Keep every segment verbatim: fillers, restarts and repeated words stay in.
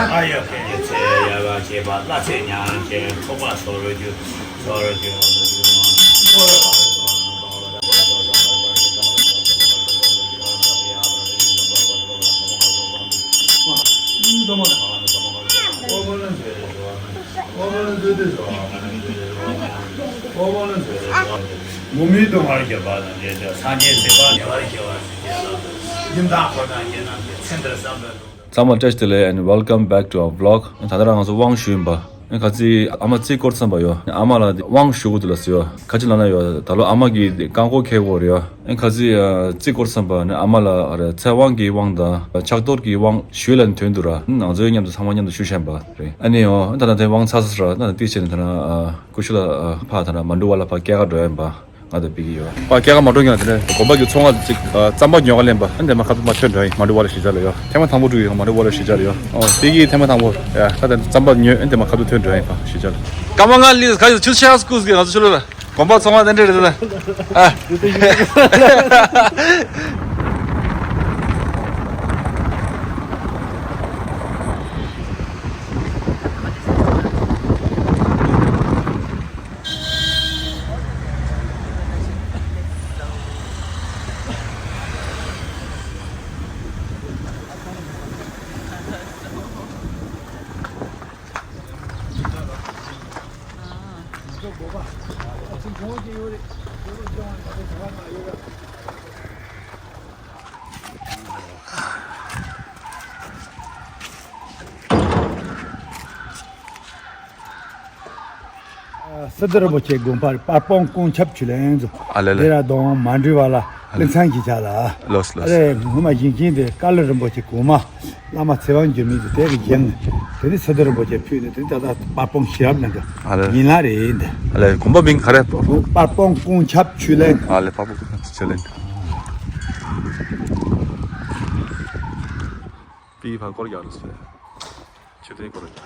ཨ་ཡ་ཁེ་ཚེ་ཡ་བ་ཁེ་པ་ལ་ཚེ་ཉང་ཁེ་ཁོ་པ་སོ་རུ་རྒྱུ་སོ་རུ་རྒྱུ། ངོ་མའི་སྡུག་བསྔལ་སྐྱོབ་པ་དང་འབྲེལ་ཏེ་སངས་རྒྱས་སྲིད་པ་ཉེ་བར་ཞི་བར་བྱེད་ཅེས་ལ། ཡུམ་དང་འཁོར་དང་ཁྱེད་རྣམས་ཀྱི་ཚེ་འདིར་བསམ་པའི་དོན། ཚང་མ་བཀྲ་ཤིས་བདེ་ལེགས། And welcome back to our vlog. ད་ལྟ་རང་ང་ཚོ་དབང་ཞུ་ཡིན་པ། ཨེ་ཁ་ཚི་ཨ་མ་རྩིས་སྐོར་བསམ་པ་ཡོ། ཨ་མ་ལ་དབང་ཞུ་དགོས་འདུག་ལ་ཟེར་ཡོ། ཁ་ཅིག་ལ་ན་ཡོ། ད་ལོ་ཨ་མ་གི་རྐང་འཁོར་ཁེ་གོ་རེ་ཡོ། ཨེ་ཁ་ཚི་རྩིས་སྐོར་བསམ་པ་ནི་ཨ་མ་ལ་རེ་ཚེ་དབང་གི་དབང་དང་ཕྱག་རྡོར་གྱི་དབང་ཞུས་ལ་ནི་དོན་དུ་ར། ང་ཚོའི་མཉམ་དུ་ཚང་མ་མཉམ་དུ་ཞུ་བཞིན་པ་རེད། ཨ་ནི་ཡོ། ད་ལྟ་དེ་དབང་ཚར་ས་ར། ད་ལྟ་ཏི་ཆེ་ནི་ད་ན་ཀུ་ཤུ་ལ་ཕ་ད་ན་མ་འགྲོ་བ་ལ་ཕ་སྐྱེལ་ག་འགྲོ་ཡིན་པ། ང་དང་པི་ཀི་ཡོད། ཨ་སྐྱེལ་ག་མ་འགྲོ་ཀྱང་དེ་ནས་དགོན་པ་གི་ཚོང་བ་ཅིག་རྩམ་པ་ཉོ་ག་ལེན་པ། ཨ་འདི་མ་ཁ་ཐུག་མ་ཐོན་འགྲོ་ཡིན། མ་འགྲོ་བ་ལ་ཞི་བྱ་ལ་ཡོད། ཐེངས་མ་དང་པོ་འགྲོ་ཡིན། མ་འགྲོ་བ་ལ་ཞི་བྱ་ལ་ཡོད། ཨོ་པི་ཀི་ཐེངས་མ་དང་པོ་ཡ་ད་དེ་རྩམ་པ་ཉོ། ཨ་འདི་མ་ཁ་ཐུག་ཐོན་འགྲོ་ཡིན་པ་ཞི་བྱ་ལ། ཀ་མ་ང་ལི་ཁ་ཡོད་ཆུ་ཤ་སྐུས་ཀྱི་ང་ཚོ་ཆུ་ལོ་ལ་དགོན་པ་ཚོང་བ་དེ་འདྲ་རེད་ད། ཨ། སི་ཏུ་རིན་པོ་ཆེ་དགོན་པར་པར་སྤུངས་སྐུ་ཚབ་ཆུ་ལེན་ཚོ། ཨ་ལེ་ལེ། ལྡེ་ར་ལྡུན་མ་འགྲུལ་བ་ལ་ལེགས་མཚན་གྱི་ཆ་ལ། ལོས་ལོས། ཨ་རེ་སྔོན་མ་བཞེངས་མཁན་དེ་ཀ་ལ་རིན་པོ་ཆེ་གོང་མ་བླ་མ་ཚེ་དབང་འགྱུར་མེད་དེ་དེ་གི་བཞེངས་ནས་དེ་ནི་སི་ཏུ་རིན་པོ་ཆེ་ཕུལ་ནས་དེ་ནི་ད་ལྟ་པར་སྤུངས་ཞི་རབ་གནང་གི་ཨ་ལེ། ཡིན་ལ་རེད་འདི། ཨ་ལེ་དགོན་པ་མིང་ག་རེ། པར་སྤུངས་སྐུ་ཚབ་ཆུ་ལེན། ཨ་ལེ་པར་སྤུངས་སྐུ་ཚབ་ཆུ་ལེན། པི་ཕར་སྐོར་རྒྱག་རོགས་ཟེར། ཆུ་ཚན་སྐོར་རྒྱག་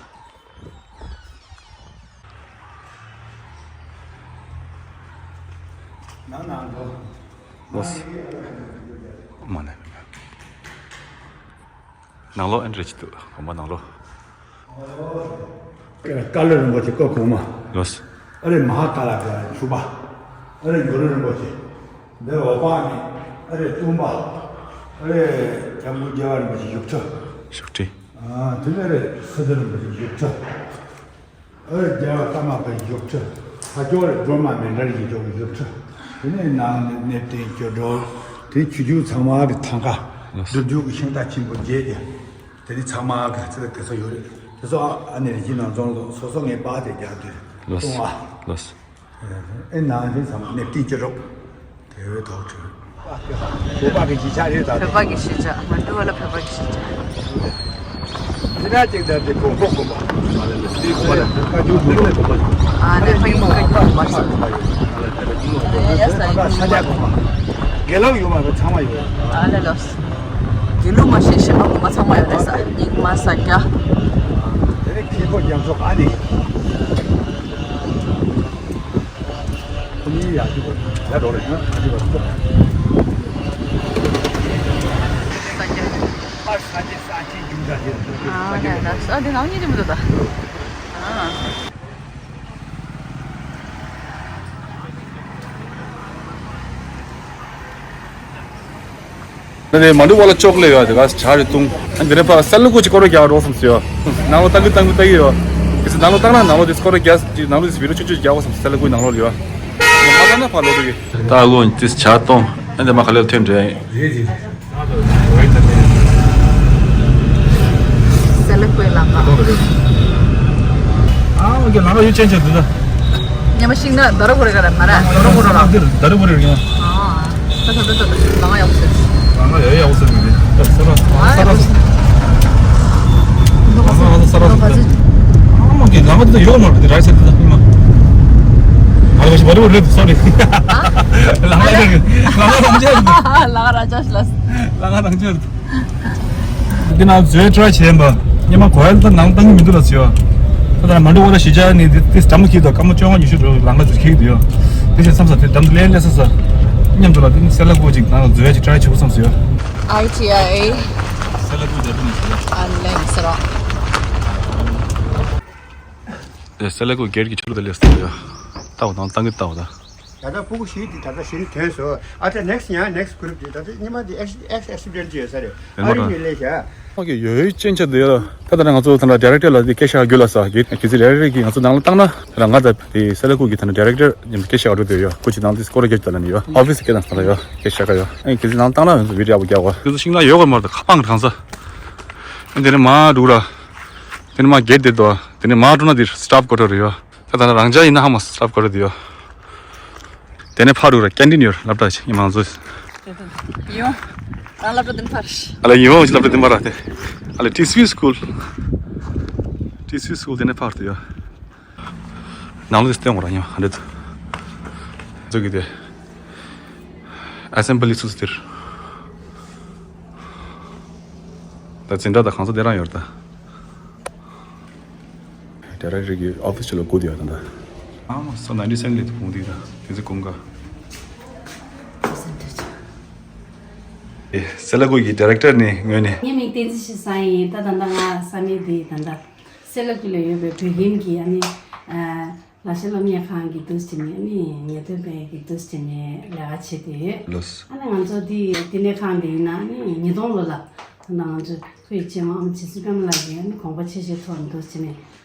ནང་ནང་འགྲོ། ལོས། མ་ནས། ནང་ལོགས་ཨེ་འདྲ་ཅིག་འདུག་དགོན་པ་ནང་ལོགས། ཀ་ལ་རིན་པོ་ཆེ་སྐུ་གོང་མ། ལོས། ཨ་རེ་མ་ཧཱ་ཀ་ལ་གི་ཕྱུ་པ། ཨ་རེ་གུ་རུ་རིན་པོ་ཆེ། འདི་འོད་དཔག་མེད། ཨ་རེ་སྟོན་པ། ཨ་རེ་སྐྱབས་མགོན་རྒྱལ་བ་རིན་པོ་ཆེ་བཞུགས་ཁྲི། བཞུགས་ཁྲི། ཨ་དེ་ནས་ཨ་རེ་སི་ཏུ་རིན་པོ་ཆེ་བཞུགས་ཁྲི། ཨ་རེ་རྒྱལ་བ་ཀརྨ་པའི་བཞུགས་ཁྲི། ཕ་ཕྱོགས་རེ་སྒྲོལ་མ་མཎྜལ་གྱི་ཕྱོགས་ཀྱི་བཞུགས་ཁྲི། དེ་ནས་ནང་ནས་གནས་བརྟན་སྐྱོ་སྒྲོལ། དེ་ཆོས་རྒྱུད་ཚང་མ་གི་ཐང་ཀ། སྒྲུབ་རྒྱུད་ཀྱི་ཤིང་རྟ་ཆེན་པོ་བརྒྱད་ཀྱི། དེ་ནི་ཚང་མ་ག་ཚོད་དེ་ཚོ་ཡོད་རེད། དེ་ཚོ་ཨ་ནི་རེ་ཅིག་ནང་ཚོང་ལོ་སོ་སོ་ངས་པ་དེ་རྒྱག་དེ་རེད། ལོས། གཏོང་ཨ། ལོས། ཨེ་ནང་དེ་ཚང་མ་ནེབ་ཏིན་ཅི་རོགས། དེ་བས་ཐོག་ཁྲི། བོད་པ་གི་གཞིས་ཆགས་རེད་ད། བོད་པ་གི་གཞིས་ཆགས། མ་འགྲོ་བ་ལ་བོད་པ་གི་གཞིས་ཆགས། དེ་ན་ཅིག་ད་དེ་གོང་ཁོག་གོང་པ། དེ་གོང་པ་ལ་བཀའ་བརྒྱུད་གོང་པ་གོང་པ། ཨ་ནི་ཕ་གི་བཀའ་བརྒྱུད་གོང་པ་ས་གོང་པ་ཡོད། ཡ་ཡ་ས་ཡ་ས་ཆ་གོང་པ། དགེ་ལུགས་ཡོད་མ་རེད་ཚང་མ་ཡོད། ཨ་ལེ་ལོས། དགེ་ལུགས་མ་ཤེས་གཞན་པ་ངོ་མ་ཚང་མ་ཡོད་རེད་ས། རྙིང་མ་ས་སྐྱ། དེ་ནས་ཁྱི་ཁོ་རྒྱ་མཚོ་ག་ནས། ཁོ་གཉིས་ཡག་ཤོས་ཡག་འགྲོ་རེད་ན་ཨ་ཅེ་བ་ཚོ། ཨ་ས་ཆེ་ས་ཆེ་རྒྱུ་འདྲ་ཅེ། ཨ་ལེ་ལོས། ཨ་དེ་ནང་གཉིས་ཀྱི་མི་འདུག་ད། ཨ། ནས་མ་འདུག་བ་ལ་ཅོག་ལེ་ཡོད་དེ་ག་ཆ་རེ་བཏུང་། ཨ་འདི་ནས་ཕ་སལ་ལ་ཀུ་ཅིག་སྐོར་རྒྱག་རོགས་སམ་ཟེར་ཡོད། ནང་ལོ་བཏང་གི་བཏང་གི་བཏང་གི་ཡོད། དེ་ཚོ་ནང་ལོ་བཏང་ན་ནང་ལོ་དེ་སྐོར་རྒྱག་ཅིག་ནང་ལོ་དེ་བི་ཌིའོ་ཆུང་ཆུང་རྒྱག་འོ་སམ་སལ་ལ་ཀུ་ནང་ལོ་ཡོད། མ་བཏང་ན་ཕ་ལོ་དུ་གི། ད་ལོ་དེ་ཆ་གཏོང་། ཨ་འདི་མ་ག་ལེ་ཐོན་འདྲ། རེད་རེད། སེ་ལ་ཀོའི་ལམ་ཁ། ཨ་འོ་ཀེ་ལམ་ཁ་ཡོད་ཅན་ཅན་འདུག་ད། ཉི་མ་ཤིང་ན་ད་རུ་གོ་རེ་ག་ར་མ་ར་ད་རུ་གོ་ར་ར། ད་རུ་གོ་རེ་ར། ཨ་ད་ད་ད་ད་ལམ་ཁ་ཡག་པོ་ཟེར། ལམ་ཁ་ཡག་ཡག་པོ་ཟེར་མི་འདུག་ད་ས་ར་ས་ར་ས། ལམ་ཁ་ས་ར་ས། ཨ་མ་ཀེ་ལམ་ཁ་དེ་ཡོད་མ་རེད་ར་ས་དེ་ད་ཧི་མ། ཨ་ར་ས་ར་ས་སོ་རི། ལམ་ཁ་ལམ་ཁ་ར་ཅ། ལམ་ཁ་ར་ཅ་ལ། ལམ་ཁ་ར་ཅ། འདི་ནང་བཟོས་ཊི་རའི་བྱས་པ། སྙེ་མ་གོ་ཡ་ད་ནང་བཏང་གི་མི་འདུག་ལ་ཟེར་བ། ད་ལྟ་མ་འགྲོ་བ་ལ་གཞིས་ཆགས་ནི་འདི་འདི་འགྲམ་གྱི་དང་སྐར་མ་བཅོ་ལྔ་ཉི་ཤུ་འགྲོ་ལམ་ཁ་ཚུར་ཁྱེར་གྱི་འདུག་ཡ། དེ་བཞིན་བསམ་ས་དེ་འགྲམ་དུ་ལས་ལས་ས་ས། མཉམ་དུ་ལ་འདི་ནི་སེ་ལ་ཀོ་ཅིག་ནང་ལ་བཟོས་ཡ་ཅིག་ཊི་རའི་བྱེད་དགོས་བསམ་ཟེར་བ། ཨའི་ཊི་ཨའི་ཨེ། སེ་ལ་ཀོ་རྒྱབ་ནི་ཟེར་བ། ཨ་ལེ་ཟེར་བ། སེ་ལ་ཀུ་གེར་གྱི་ཆུ་ལ་ལས་སྟེ་ཡ། ལྟ་བ་དང་བཏང་གི་ལྟ་བ་དང་། ད་ལྟ་ཕྲུ་གུ་བཞི་དེ་ད་ལྟ་གཞི་ནས་ཐོན་སོང་། ཨ་ད་ནེགསི་ཡང་ནེགསི་གུ་རུབ་དེ་ད་ལྟ་སྔོན་མ་དེ་ཨེགསི་ཨེགསི་ཨེག་སི་ཌེན་ཊི་ཅིག་ཡོད་ས་རེད། ཨ་རི་ནས་སླེབས་ཤག་ཨོ་ཁེ། ཡོད་ཡོད་ཅན་ཆ་དེ་ཡོད། ད་ད་ང་ཚོ་ད་ལྟ་ཌའི་རེག་ཊར་ལ་དེ་སྐད་ཆ་རྒྱུ་ལ་ས་གི་གི་ཟི་ཌའི་རེག་ཊར་གི་ང་ཚོ་ནང་ལ་བཏང་ན་ད་ང་ད་དེ་སེ་ལ་ཀུ་གི་ད་ལྟ་ཌའི་རེག་ཊར་ཉམས་སྐད་ཆ་རྒྱུ་དེ་ཡོད། ཁོ་ཅི་ནང་དེ་སྐོར་ར་རྒྱུ་ད་ལ་ནི་ཡོད། ཨོ་ཕི་སི་སྐད་དང་ས་ལ་ཡོད། སྐད་ཆ་ག་ཡོད། ཨེ་གི་ཟི་ནང་བཏང་ན་ང་ཚོ་བི་ཌི་ཡོ་རྒྱག་གོ། དེ་ཚོ་ཤིང་ལ་ཡོད་གོ་མ་རེད། ཁ་པང་གང་ས། དེ་ནས་མ་འགྲོ་ར། དེ་ནས་མ་གེར་དེ་དོ། དེ་ནས་མ་འགྲོ་ན་དེ་སི་ཊོབ་གོ་ར་རེད་ཡོད། ད་ད་རང་ཅག་ཡིན་ན་ཧ་མ་སི་ཊོབ་གོ་ར་དེ་ཡོད། དེ་ནས་ཕར་འགྲོ་ར་ཀེན་ཊིན་ཡོད་སློབ་གྲྭ་ཆེ་ཉི་མ་ཚོ། ཡོང་། རང་སློབ་གྲྭ་དེ་ཕར། ཨ་ལ་ཡིན་འོ་ཅི་སློབ་གྲྭ་དེ་ཕར་ར་དེ། ཨ་ལ་ཊི་སི་ཡུ་སི་ཀུལ། ཊི་སི་ཡུ་སི་ཀུལ་དེ་ནས་ཕར་དེ་ཡོད། ནང་ལོགས་དེ་སྟོན་འོ་ར་ཉོ་ཧ་འདྲེ་དུ། ཚོ་གི་དེ། ཨེ་སེམ་བྷི་ལི་ཚུགས་དེར། ད་འཛིན་གྲྭ་དང་གང་ས་དེ་རང་ཡོད་ད། ཌའི་རེག་ཊར་གི་ཨོ་ཕི་སི་ལ་སྒུག་དེ་ཡོད་ད། ཨ་མ་སོ་ནའིན་ཊི་སེ་བེན་ལེ་དུ་ཕུང་དེ་ད་དེ་ཚེ་ཀུང་ག། ཨེ་སེ་ལ་ཀུ་གི་ཌའི་རེག་ཊར་ནི་ངོས་ནས། ངའི་མིང་བསྟན་འཛིན་ཆོས་བཟང་ཡིན། ད་ད་ལྟ་ང་ས་གནས་འདི་ད་ལྟ་སེ་ལ་ཀུ་ལ་ཡོད་པའི་བོད་ཁྱིམ་གྱི་ཨ་ནི་ཨ་ལ་ཤ་སློབ་གཉེར་ཁང་གི་འདུག་སེ་ནས་ཨ་ནི་ཉེས་དོན་པའི་གི་འདུག་སེ་ནས་ལས་ཀ་བྱེད་དེ་ཡོད། ལགས། ཨ་ནི་ང་ཚོ་འདི་བསྟི་གནས་ཁང་འདི་ཡིན་ན་ཨ་ནི་ཉིས་སྟོང་ལོ་ལ་ད་ལྟ་ང་ཚོ་ཁོའི་སྐྱེས་མ་ཨ་མ་རྗེ་བཙུན་པད་མ་ལགས་ཀྱིས་ཨ་ནི་དགོངས་པ་ཆེ་ཆེ་ཐོག་ནས་འདུག་སེ་ནས་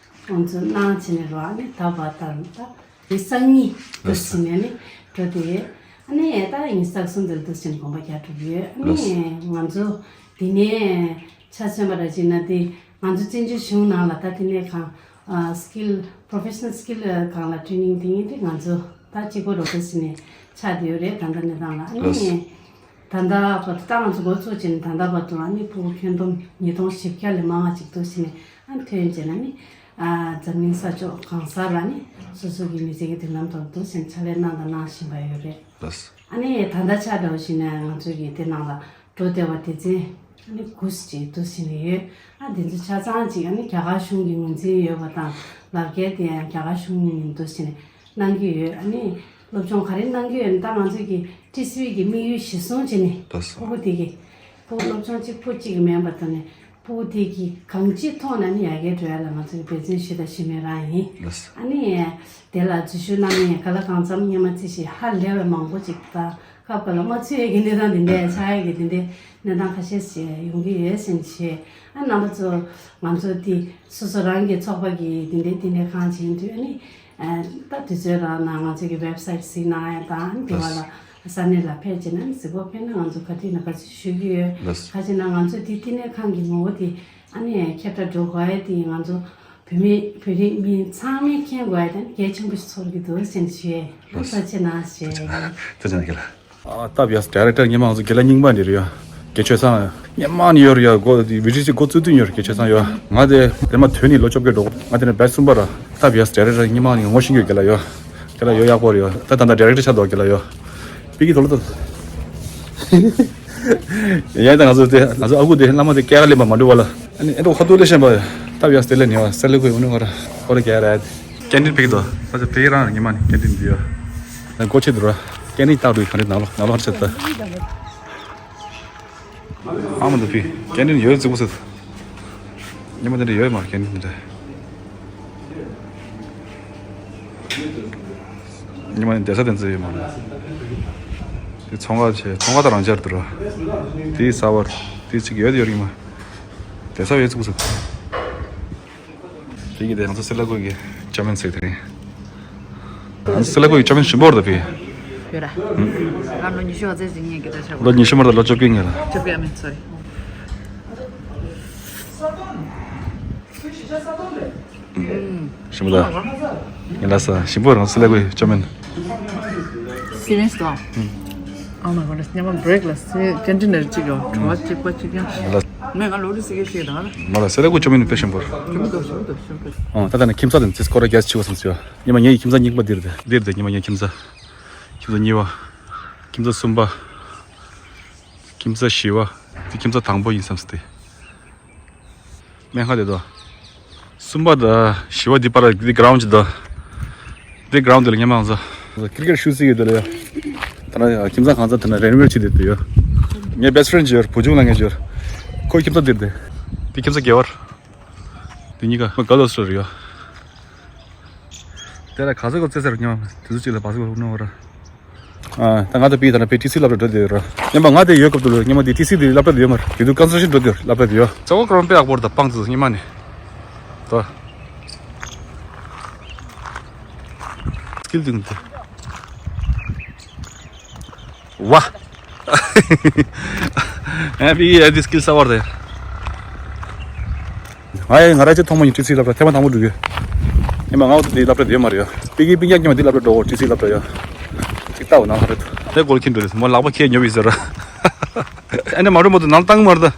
ཁོང་ཚོ་གནང་བྱས་ནས་རོགས་ཨ་ནི་ད་བར་ལྟར་ད། དེ་སང་ཉིན་འདུག་སེ་ནས་ནི་འགྲོ་དེ། ཨ་ནི་ད་ཉི་ཤུ་རྩ་གསུམ་དེར་འདུག་སེ་ནས་དགོངས་པ་རྒྱག་གྲུབ་ཡོད། ཨ་ནི་ང་ཚོ་དེ་ནས་ཆ་མཚོན་པ་ར་ཅིག་ན་དེ་ང་ཚོ་བཙན་བྱོལ་གཞུང་ནང་ལ་ད་དེ་ནས་གང་ཨ་སི་ཀིལ་པོ་རོ་ཕེ་ཤ་ནལ་སི་ཀིལ་སྒང་ལ་ཊེ་ནིང་དེ་ངས་དེ་ང་ཚོ་ད་གཅིག་པོ་རོ་འདུག་སེ་ནས་ཆགས་བསྡད་ཡོད་རེད། ད་ལྟ་གནས་སྟངས་ལ་ཨ་ནི། ད་ལྟ་བར་དུ་ད་ང་ཚོ་འགོ་ཚུགས་ཕྱིན་ད་ལྟ་བར་དུ་ཨ་ནི་ཕྲུ་གུ་ཁྱོན་བསྡོམས་ཉིས་སྟོང་བཞི་བརྒྱ་ལས་མང་བ་ཅིག་འདུག་སེ་ནས་ཨ་ཐོན་བྱས་ན་ནི་ཨ་འཛམ་གླིང་ས་ཕྱོགས་གང་སར་ཨ་ནི་སོ་སོ་གི་མི་ཚེ་གི་མདུན་ལམ་དུ་འདུག་སེ་ཕྱག་ལས་གནང་དང་གནང་བཞིན་པ་ཡོད་རེད། ལགས། ཨ་ནི་ད་ལྟ་ཆ་འདྲ་བོ་ཞིག་ནས་ང་ཚོ་གི་དེ་ནང་ལ་འགྲོ་བདེ་བ་སྡེ་ཚན་ཨ་ནི་དགུ་ཅིག་འདུག་སེ་ནས་ཡོད། ཨ་དེ་ཚོ་ཆ་ཚང་ཅིག་ཨ་ནི་རྒྱ་གར་གཞུང་གི་ངོས་འཛིན་ཡོད་པ་དང་ལག་འཁྱེར་དེ་ཡང་རྒྱ་གར་གཞུང་ནས་འདུག་སེ་ནས། གནང་གི་ཡོད། ཨ་ནི་སློབ་སྦྱོང་ག་རེ་གནང་གི་ཡོད་ན་ད་ང་ཚོ་གི་ཊི་སི་ཝི་གི་དམིགས་ཡུལ་གཞིར་བཟུང་བྱས་ནས་ལགས་སོ། ཕྲུ་གུ་དེ་གི་ཕྲུ་གུ་སློབ་སྦྱོང་གཅིག་པོ་གཅིག་གི་མིན་པ་དང་ནི་ཕྲུ་གུ་དེ་གི་གང་ཅིའི་ཐོག་ནས་ནི་ཡར་རྒྱས་འགྲོ་ཡ་ལ་ང་ཚོ་གི་འབད་བརྩོན་ཞུས་དང་ཞུ་མུས་རང་ཡིན། ལགས་སོ། ཨ་ནི་དེ་ལ་འཛུལ་ཞུགས་གནང་མཁན་ག་ལ་གང་འཚམ་སྔོན་མ་ཚེ་ཞིག་ཧ་ལས་པའི་མང་པོ་ཅིག་དང་སྐབས་འགའ་ལ་མ་ཚུད་ཡས་ཀྱི་གནས་སྟངས་དེ་འདྲས་ཆགས་ཡས་ཀྱི་དེ་འདྲས་གནས་སྟངས་ཁ་ཤས་ཤིག་ཡོང་གི་ཡོད་ཟེར་ནས་བཤད། ཨ་རྣམ་པ་ཚོ་ང་ཚོ་དེ་སོ་སོ་རང་གི་ཚོགས་པ་གི་དེ་འདྲས་བསྟི་གནས་ཁང་བྱེད་དུས་ཨ་ནི། ད་དུས་ཚོད་རག་ན་ང་ཚོ་གི་ཝེབ་སའིཊ་གཟིགས་གནང་ཡ་དང་དེ་བ་ལ་ས་གནས་ལ་ཕེབས་བྱས་ན་གཟིགས་སྐོར་ཕེབས་ན་ང་ཚོ་ག་དུས་ན་ག་ཚོད་ཞུ་གི་ཡོད། ལགས། ག་ཅི་ན་ང་ཚོ་དེ་བསྟི་གནས་ཁང་གི་ངོ་བོ་དེ་ཨ་ནི་ཁྱབ་བསྒྲགས་འགྲོ་དགོས་ཡ་དེ་ང་ཚོ་བོད་མི་བོད་རིགས་མི་ཚང་མས་མཁྱེན་དགོས་ཡ་དེ་གལ་ཆེན་པོ་ཞིག་ཚོར་གི་འདུག་ཟེར་ནས་ཞུ་ཡས། ལགས། ཐུགས་རྗེ་གནང་ཞུ་ཡས། ཐུགས་རྗེ་གནང་། ཨ་སྟབས་ཡག་ཌའི་རེག་ཊར་སྔོན་མ་ང་ཚོ་རྒན་ལགས་རྙིང་པ་འདི་རེད་ཡ། རྒན་ཆོས་བཟང་། སྔོན་མ་ནས་ཡོད་རེད་ཡ། འགོ་བི་ཌི་སི་འགོ་བཙུགས་དུས་ཡོད་རེད། རྒན་ཆོས་བཟང་ཡོད། ང་དེ་དེ་མ་དོན་ནི་ལོ་བཅོ་བརྒྱད་འགྲོ། ང་དེ་ནས་བེ་ཆ་གསུམ་པ་ར། སྟབས་ཡག་ཌའི་རེག་ཊར་སྔོན་མ་ནས་ངོ་ཤེས་ཀྱི་རྒན་ལགས་ཡོད། རྒན་ལགས་ཡོད་ཡག་པོ་རེད་ཡ། ད་ད་ལྟ་ཌའི་རེག་ཊར་ཆགས་འདུག་རྒན་ལགས་ཡོད། པི་ཀི་དོ་ལོ་དོ། ཡ་ད་ང་ཚོ་དེ་ང་ཚོ་ཨ་ཁུ་དེ་བླ་མ་དེ་སྐད་ལ་ལེན་པ་མ་འགྲོ་བ་ལ། ཨ་ནི་ཨེ་འགྲོ་ཁ་ཐུག་ལས་ཤན་པ། སྟབས་ཡག་དེ་ལས་ཉེ་བ་སེ་ལེ་ཁུ་ཡོང་ནི་ང་ར་ཁོ་ར་རྒྱལ་རེད། ཀེན་ཊིན་ཕིག་དོ། ས་ཆ་ཕིག་རང་ཉི་མ་ནི་ཀེན་ཊིན་འདི་ཡོད། ད་སྒོ་ཕྱེ་འདུག་ར། ཀེན་ཊིན་བཏགས་འདུག་ག་རེ་ནང་ལོགས་ནང་ལོགས་ཧར་ཆེ་ད། ཨ་མ་འདུག་ཕིག་ཀེན་ཊིན་ཡོད་ཙི་གུ་སི། ཉི་མ་དེ་འདྲ་ཡོད་མ་ཀེན་ཊིན་དེ་འདྲ། ཉི་མ་ནི་བསྡད་ས་དེ་ཚོ་ཡོད་མ་རེད། དེ་ཚོང་ཁང་ཆེ་ཚོང་ཁང་ད་རང་འཇར་འདུག་ར། དེ་ས་བར་དེ་ཅིག་ཡོད་ཡོད་རིགས་མ། བསྡད་ས་ཡོད་ཙི་གུ་སི། དེ་གི་དེ་ང་ཚོ་སེ་ལ་ཀུ་གི་ཅོ་མིན་ཟེར་དེ་རེད། ང་ཚོ་སེ་ལ་ཀུ་གི་ཅོ་མིན་ཞིམ་པོ་རེད་ད་ཕི། ཡོད་ར། ང་ལོ་ཉི་ཤུ་བ་ཚེ་ཟིན་ངེས་ཀྱི་ད་ཆ་ལོ་ཉི་ཤུ་མ་རེད་ད་ལོ་བཅོ་བརྒྱད་ངེས་ལ། བཅོ་བརྒྱད་ཨ་མིན་སོ་རི། ཞིམ་པོ་ད། ངས་ལ་ས་ཞིམ་པོ་རང་སེ་ལ་ཀུ་གི་ཅོ་མིན། སི་རི་ཡས་དོ། ཨ་མ་གོ་ལ་སྙམ་པ་བྷི་རེག་ལ་སི་ཀེན་ཊིན་ནས་ཅིག་ཡོད། བྲོ་བ་གཅིག་པ་གཅིག་ཀྱང་། ལ། མེ་ང་ལོ་རི་སི་ཀེ་ཤེས་དང་ལ། མ་ལ་སེ་ལ་ཀུ་ཅོ་མིན་དཔེ་ཞིམ་པོ། ཞིམ་པོ་འདུག་ཞིམ་པོ་འདུག་ཞིམ་པོ་འདུག་ཨོ་ད་ད་ནི་ཁྱིམ་ཚང་དེ་ཚིས་སྐོར་ར་རྒྱལ་ཆེ་བ་སམ་སི་ཡོད། ཉི་མ་ངའི་ཁྱིམ་ཚང་རྙིང་པ་འདིར་དེ་འདིར་དེ་ཉི་མ་ངའི་ཁྱིམ་ཚང་། ཁྱིམ་ཚང་གཉིས་པ། ཁྱིམ་ཚང་གསུམ་པ། ཁྱིམ་ཚང་བཞི་པ། དེ་ཁྱིམ་ཚང་དང་པོ་ཡིན་བསམ་སྟེ། སྨན་ཁང་དེ་དོ། གསུམ་པ་དང་བཞི་པ་འདི་བར་འདི་གྷི་རའུན་ཌི་ཅིག་དང་། འདི་གྷི་རའུན་ཌི་དེ་ལ་སྔོན་མ་ང་ཚོ་ཀི་རི་ཀེ་ཊི་ཤུ་ཟིག་ཡོད་དེ་ལ་ཡོད། ད་ནི་ཁྱིམ་ཚང་གང་ཚང་དེ་ན་རེ་ནོ་ཝེ་ཊི་བྱས་ཏེ་དེ་ཡོད། ངའི་བྷེ་སི་ཊི་ཕི་རེན་ཌི་ཅིག་ཡོད། བུ་ཆུང་ལ་ངས་ཡོད། ཁོའི་ཁྱིམ་ཚང་འདིར་དེ། འདི་ཁྱིམ་ཚང་རྒྱལ་བར། འདི་གཉིས་ཀ་མ་ག་ལོ་སོ་རེ་ཡོད། དེ་ལ་ག་ཚོད་གོ་ཚོད་ཟེར་སྙམ་དུས་ཚོད་ཅིག་ལ་བ་སུ་གོ་ནོ་ར། ཨ་ད་ང་ད་པི་ད་ན་པི་ཊི་སི་སློབ་གྲྭ་འགྲོ་དེ་ར། སྙམ་པ་ང་དེ་ཡོད་སྐབས་དུ་ལ་སྙམ་པ་དེ་ཊི་སི་དེ་སློབ་གྲྭ་དེ་ཡོད་མ་ར། དེ་དུ་ཀོན་སི་ཊྲག་ཤན་འགྲོ་དེ་སློབ་གྲྭ་དེ་ཡོད། ཙོ་ཀ་རོན་པེ་ཨག་བོར་ད་པང་ཙི་སྙམ་པ་ནི། ད་སྐིལ་དུ་འདི། ཝ། ཨ་པི་ཨ་དི་སྐིལ་ས་བར་དེ། ང་ཡ་ང་ར་ཅི་ཐོག་མ་ཡིན་ཊི་སི་སློབ་གྲྭ་ཐེངས་མ་དང་པོ་འགྲོ་གི། ཨེ་མ་ང་འོ་དེ་སློབ་གྲྭ་དེ་མ་རེད་ཡ། པི་ཀི་པི་ཉག་ཉི་མ་དེ་སློབ་གྲྭ་འགྲོ་ཊི་སི་སློབ་གྲྭ་ཡ། ཅིག་ལྟ་བ་ནང་ཧ་རེད། དེ་སྐོར་ཁྱིན་འགྲོ་རེད་མོ་ལག་པ་ཁྱེད་ཉོབ་ཡིན་ཟེར། ཨ་ནི་མ་རུ་མོ་དུ་ནང་བཏང་མ་རེད།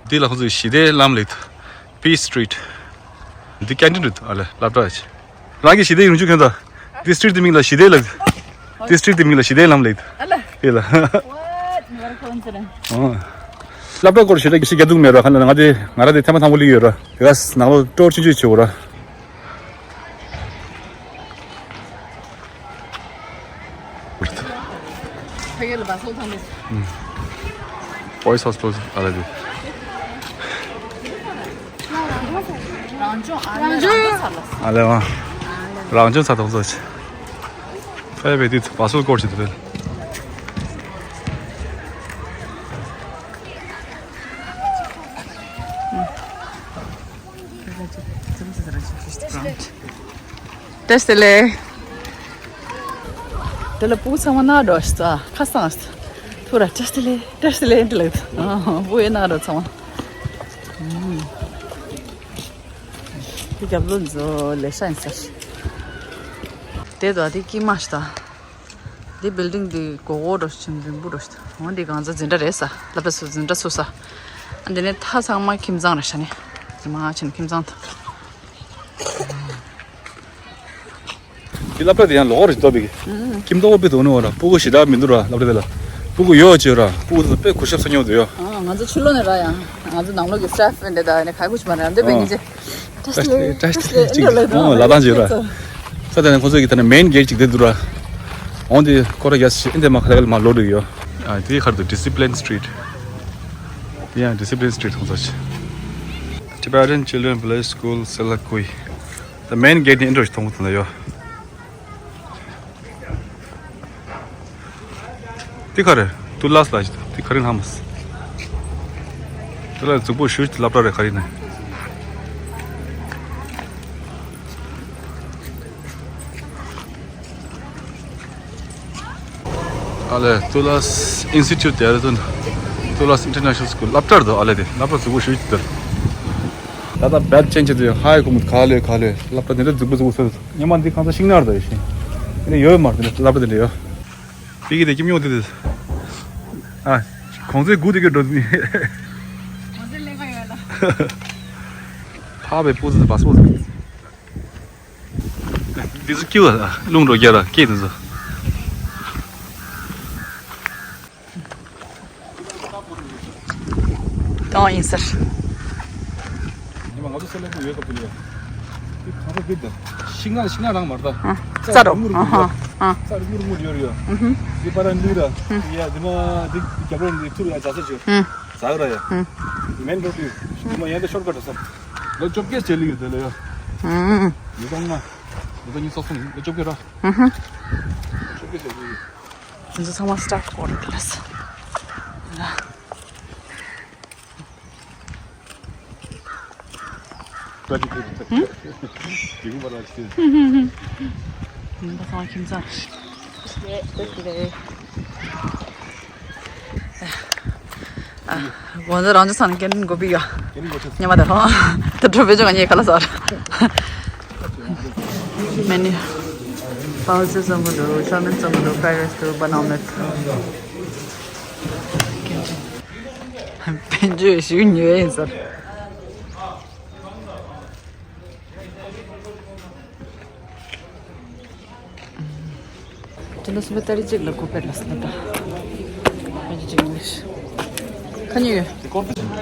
འདི་ལ་ཁོང་ཚོས་ཞི་བདེའི་ལམ་ལེགས་འདུག Peace Street། འདི་ཀན་ཊིན་རེད་འདུག་ཨ་ལས་སློབ་གྲྭ་ཆེ། རང་གི་ཞི་བདེ་ཡོང་རྒྱུ་ཁྱོད་ད། འདི་སི་ཊི་རིཊ་འདི་མིང་ལ་ཞི་བདེ་ལབ། འདི་སི་ཊི་རིཊ་འདི་མིང་ལ་ཞི་བདེའི་ལམ་ལེགས་འདུག་ཨ་ལས། ཨེ་ལ། What? What a coincidence. ཨོ། སློབ་གྲྭ་སྐོར་ཞེ་དྲག་ཞིག་རྒྱག་འདུག་མེད་ར་ཁ་ན་ང་དེ་ང་ར་དེ་ཐེངས་མ་དང་པོ་སླེབས་ཡོད་ར། དེ་ག་ནང་ལོགས་སྤྲོ་བོ་ཆུང་ཆུང་བྱེད་དགོས་ར། ཕ་གི་ལ་བ་སོ་ཐང་ལེ། Boys Hostel ཨ་ལ་དེ། རང་སྦྱོང་ཨ་ལ་རང་སྦྱོང་ཚར་ལ། ཨ་ལ་བ། རང་སྦྱོང་ཚར་དང་ཚོ་ཆེ། ཕ་གི་བས་དེ་བ་སོ་སྐོར་ཞིག་དེ་རེད། བཀྲ་ཤིས་བདེ་ལེགས། དེ་ལ་སྤུ་གུ་ཚང་མ་ན་འགྲོ་ཤི་ཙ་ཁ་སང་ཐུ་ར་བཀྲ་ཤིས་བདེ་ལེགས་བཀྲ་ཤིས་བདེ་ལེགས་འདི་ལ་སྤུ་གུ་ན་འགྲོ་ཚང་མ། དེ་རྒྱབ་ལོ་ཛོ་ལེ་ཤ་ཡིན་ཟེར། དེ་དོ་དེ་ཀི་མ་ཤི་ད། འདི་བིལ་ཌིང་འདི་གོ་གོ་འགྲོ་ཞིང་རིང་པོ་འགྲོ་ཞིང་འོ་འདི་གང་ཚ་འཛིན་གྲྭ་རེད་ས་སློབ་གྲྭ་སུ་འཛིན་གྲྭ་སུ་ས། ཨ་འདི་ནས་མཐའ་ཚང་མ་ཁྱིམ་ཚང་རེད་ཤ་ནི། འདི་མ་ཕྱིན་ཁྱིམ་ཚང་དང་། འདི་སློབ་གྲྭ་འདི་ཡང་ལོག་རེ་ཏོ་བིག་ཁྱིམ་ཏོ་བོ་པི་དོ་ནི་འོ་ར་སྤུ་གུ་ཞེ་དྲག་མི་འདུག་ར་སློབ་གྲྭ་འདི་ལ། སྤུ་གུ་ཡོད་ཅེས་ར་སྤུ་གུ་དེ་ཚོ་དཔེ་གུས་ཞབས་ས་ཉོ་འདུག་ཡོ། ང་ཚོ་ཕྱི་ལོགས་ནས་ར་ཡང་ང་ཚོ་ནང་ལོགས་ཀྱི་སི་ཊ་ཕི་འདི་དག་ནས་ག་གུ་ཅི་མ་ར་འདི་བེ་ཉི་ཅེ། བཀྲ་ཤིས་བདེ་ལེགས། བཀྲ་ཤིས་བདེ་ལེགས། ཨོ་ལ་དང་བྱེད་ར། ས་དེ་ནས་ཁོ་ཚོ་གི་ད་ནི་མེན་གེ་ཊི་ཅིག་དེ་འདུག་ར། འོང་དེ་ཁོ་ར་རྒྱ་ཆེ་འདི་མ་ཁ་ལ་མ་ལོ་འདུག་ཡོ། ཨ་དེ་ཁར་དུ་Discipline Street། དེ་ཡང་Discipline Street ཁོང་ཚོ་ཆེ། Tibetan Children Village School Selakui། ད་མེན་གེ་ཊི་ནས་ཨིན་ཊྲོ་ཞིག་མཐོང་གི་འདུག་ཡོ། འདི་ག་རེ། ཏུ་ལཱས་ལ་འདི་ག་རེ་ལྷམ། ཏུ་ལཱས་གཟུགས་པོ་ཞུ་སློབ་གྲྭ་རེད་ག་རེ་ནས། ཨ་ལེ་ཏུ་ལཱས་ཨིན་སི་ཊི་ཊུཊ་དེ་རེད་དོ། ཏུ་ལཱས་International School སློབ་གྲྭ་རེད་དོ་ཨ་ལེ་དེ་སློབ་གྲྭ་གཟུགས་པོ་ཞུ་ཅི་དེར། ད་ལྟ་བེལ་ཅན་ཆེ་དུ་ཡང་ཧའི་ཁོ་མོ་ག་ལེ་ག་ལེ་སློབ་གྲྭ་དེ་འདྲ་གཟུགས་པོ་གཟུགས་པོ་ཚོད། ཉི་མ་འདི་གང་ཚ་ཤིང་ནར་དུ་ཡོད་ཤིང་། དེ་ནས་ཡོད་མ་རེད་དེ་ནས་སློབ་གྲྭ་དེ་འདྲ་ཡོད། པི་ཀི་དེ་ཁྱིམ་ཉུང་དེ་དེ། ཨ། གོང་ཚེ་དགུ་དེ་གི་འགྲོ་དུས། གོང་ཚེ་ལས་ཀ་ཡོད་ལ། ཕ་བའི་སྤུ་ཚེ་བ་སོ་ཚེ། འདི་ཚོ་སྐྱིད་པ་རླུང་འགྲོ་རྒྱ་ར་སྐྱིད་འདི་ཚོ། གང་ཡིན་ཟེར། ཉི་མ་ང་ཚོ་སེ་ལེ་པུ་ཡོད་སྐབས་དེ་ལ་ཡ། དེ་གང་ས་དེ་དང་། ཤིང་ནགས་ཤིང་ནགས་རང་མ་རེད་ད། ཨ། རྩྭ་རྩྭ་རོ། རིང་མོ་རིང་མོ་ཡོད། ཨ་ཧ། ཨ། རྩྭ་རིང་མོ་རིང་མོ་ཡོད་རེད་ཡ། ཨུ་ཧུ། དེ་པར་ལུས་ར། ཨུ། དེ་ཡ་དེ་མ་དེ་རྒྱབ་རོགས་དེ་ཐུར་ཡ་རྫ་ས་བྱོས། ཨུ། རྫ་ག་ར་ཡ། ཨུ། མེན་རོ་ཌི། དེ་མ་ཡ་དེ་ཤོར་ཀ་ཊ་རེད་ས། ལོ་བཅོ་བརྒྱད་བྱས་ལི་ཡོད་དེ་ལ་ཡ། ཨུ། ཉིས་སྟོང་ལྔ། ཉིས་སྟོང་ཉི་ཤུ་རྩ་གསུམ་ལོ་བཅོ་བརྒྱད་ར། ཨུ་ཧུ། བཅོ་བརྒྱད་བྱས་ལི་ཡོད། དེ་ཚོ་ཚང་མ་སི་ཊཱཕ་སི་ཀོ་ཊར་དེ་ལ་ས། ཧུམ། ཡིན་པ་སང་ཁྱིམ་ཚང་། ཨ། དགོང་དག་རང་ཚོ་ཚང་ནས་ཀན་ཊིན་དགོས་པི་ཡོད། ཉི་མ་དང་ཧོ། ད་འགྲོ་བེད་སྤྱོད་ངས་ཁ་ལག་ཟ་བར། མེ་ནིའུ། པའོ་ཙི་བཙོང་གི་འདུག་ཅའོ་མིན་བཙོང་གི་འདུག་ཕ་རའི་རའི་སི་འདུག་བ་ནང་མེད། ཀན་ཊིན། དཔལ་འབྱོར་ཞིག་ཉོས་ཡིན་ཟེར། དེ་ལ་སུ་པ་ཏ་རིག་གཅིག་ལ་གོ་པེར་ལ་སླེབས་པ། དཔལ་འབྱོར་གཅིག་ཉོས། ཁ་ཉོས་ཡོད།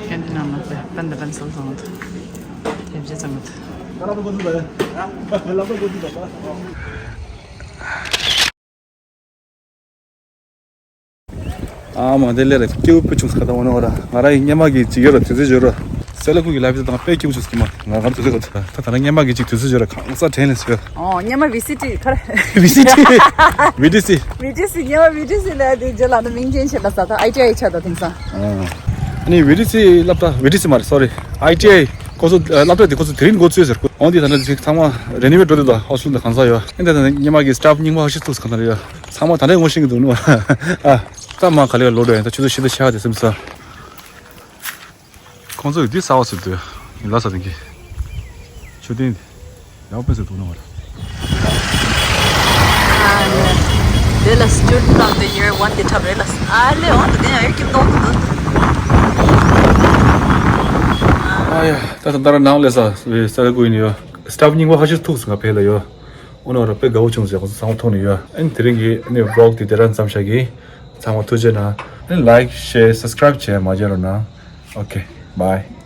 ཀན་ཊིན་ནང་ལ་པེ་པན་དང་པན་སིལ་བཟང་འདུག་དེབ་བརྒྱ་ཙམ་འདུག་ཨ་མ་དེ་ལས་ར་སྐྱེ་བོ་ཕུ་ཆུང་ས་ད་འོ་ན་འོ་ར་ང་ར་ཡི་སྙེ་མ་གི་ཅི་ཡོད་ར་དུས་ཚོད་ཡོད་ར་ སེ་ལ་ཀུ་གི་ལའིབ་དང་དཔེ་སྐྱིད་པོ་བྱུང་སོང་། ང་ང་ཚོ་ཚོ་ད་ད་ལྟ་སྔོན་མ་གི་ཅིག་དུས་ཚོད་བརྗོད་ར་གང་ས་དྲན་ལས་སོ། ཨོ་སྔོན་མ་བི་སི་ཊི་ཁར། བི་སི་ཊི། བི་ཌི་སི། བི་ཌི་སི་སྔོན་མ་བི་ཌི་སི་ལ་དེ་རྗེས་ལ་ནི་མིང་ཅན་བྱས་ལ་ས་ད་ཨའི་ཊི་ཨའི་ཆགས་ད་དེང་སང་། ཨ་ནི་བི་ཌི་སི་སློབ་གྲྭ། བི་ཌི་སི་མ་རེད། སོ་རི། ཨའི་ཊི་ཨའི་ཁོ་ཚོ་སློབ་གྲྭ་དེ་ཁོ་ཚོ་དེ་རིང་འགོ་བཙུགས་ཟེར། འོན་ཏེ་ད་ནི་ཅིག་ཚང་མ་རེ་ནོ་ཝེ་ཊི་འགྲོ་དུས་ད་ཧོ་སི་ཊེལ་དང་གང་ས་ཡོད། ཨེ་འདི་ད་ནི་སྔོན་མ་གི་སི་ཊཕ་རྙིང་པ་ཧ་ཤི་ཐུག་གང་ད་ཡོད། ཚང་མ་ད་ནི་ངོ་ཤེས་ཀྱི་འདུག་ནོ། ཨ་ད་མ་ག་ལེ་ལོ་འགྲོ་ཡིན། ད་ཆུ་ཚོད་བཞི་དང་ཕྱེད་ཀ་དེ་སིམ་ས། ཁོང་ཚོ་ཡི་འདི་ཟ་བ་ཟེར་དུས་ཡིན་ལ་ས་དེང་གི་ཆུ་ཏིང་ཡག་པོ་ཟེར་འདུག་ནོ་བར། དེ་ལ་Student of the Year one དེ་འཁྲབ་རེད་ལ། ཨ་ལེ་འོང་དུ་དེ་ཡང་ཡོད་ཀྱི་མདོག་འདུག་ཨ་ཡ་ད་ད་ད་ར་ནང་ལས་ས་བའི་ས་ར་ཀུ་ཡིན་ཡོད། སི་ཊཕ་རྙིང་པ་ཧ་ཤི་ཐུག་སོང་ང་ཕེ་ལ་ཡོད། འོ་ན་ར་དཔེ་དགའ་བོ་བྱུང་ཟེར་ཁོང་ཚོ་ཚང་མ་ཐུག་ནས་ཡོད། ཨ་ནི་དེ་རིང་གི་ཨ་ནི་ཝི་ལོག་དེ་དེ་ར་མཚམས་བཞག་གི། ཚང་མ་ཐུགས་རྗེ་གནང་། ཨ་ནི་ལའིཀ་ཤེར་སབ་སི་ཀ་རའིབ་བྱས་མ་བརྗེད་རོགས་གནང་། ཨོ་ཁེ། བྷའི།